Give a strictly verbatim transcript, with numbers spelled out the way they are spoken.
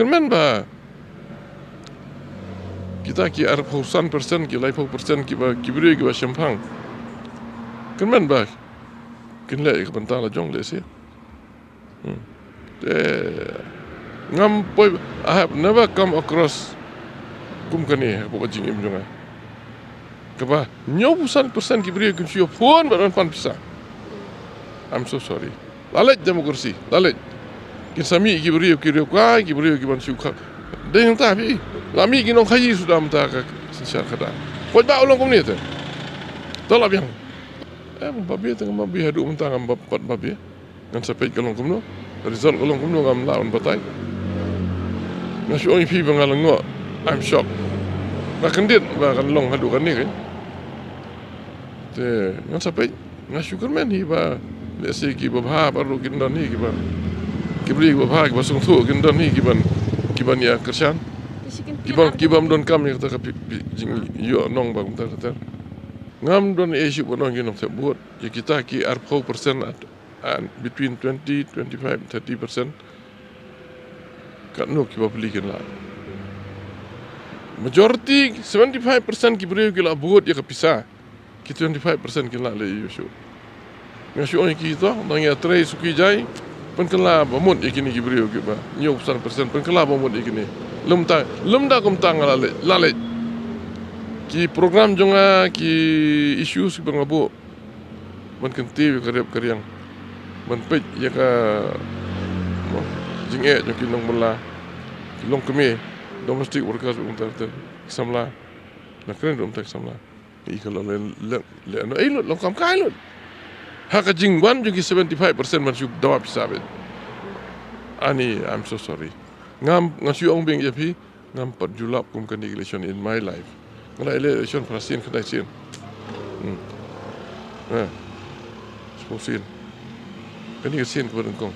Kyrmen ba kita ki arphew san percent, ki laiphew percent kiba, ki briew kiba shemphang, kyrmen ba kin leh ïa ka bynta la jong lehse. Hmm. Te ngam poi, I have never come across kum kane hapoh ka jingim jong nga, kaba hynñiewphew san percent ki briew kim shu ïa phone bad ban pan pisa. I'm so sorry. La leit democracy, la leit. Kin sa mih ki briew ki riewkai, ki briew kiban shu khang. Dei nangta phi, la mih ki nongkhaïi suda mynta ka synshar khadar. Poi ba u long kumne te. To la biang. Em, babe te ngam babe, haduh mynta ngam pat babe. Ngan sa peit ka long kumno, result ka long kumno, ngam lah ban batai. Nga shu ong ïa phi ba nga lyngngoh, I'm shocked. Nga kyndit ba kan long haduh kane kein. Te ngan sa peit, nga shu kyrmen hi ba lehse kiba bha baroh kin don hi, kiba, ki briew kiba bha, kiba sngewthuh kin don hi, kiban, kiban ïa kyrshan. Kibym, kibym donkam ïa kata ka pi, pi, jingïoh nong ba kumta ter ter. Ngam don issue ba nong ki nongthep vote ïa kita ki arphew percent at, at between twenty, twenty-five, thirty percent. Katno ki bapli kin lah. Majority, seventy-five percent ki briew ki lah bud ïa ka pisa. Ki twenty-five percent kin lah leh ïa u shuh. Nga shu ong ïa ki to, dang ïa trei suki jai, pynkylla ba mut ïa kine ki briew kiba hynñiewphew san percent, pynkylla ba mut ïa kine. Lymda, lymda kumta nga la leh, la leh. Ki program jong nga, ki issues kiba nga buh, ban kyntiew ïa ka rep ka riang, ban peit ïa ka, mo, jingeh jong ki nongbylla, ki longkmie, domestic workers, um ter ter, ki samla, na kren ruh um ter ki samla. Ïa ka long leh, leh, leh, no, eh, lut, long kam kai lut. Ha ka jingwan jong ki seventy-five percent ban shu dawa pisa beit. Ani, I'm so sorry. Ngam, nga shu ong biang ïa phi, ngam pat ju lap kum kane ka election in my life. Nga la ïaleh election phra sien, khyndai sien. Hmm. Eh. Shiphew sien. Kane ka sien kaba nyngkong.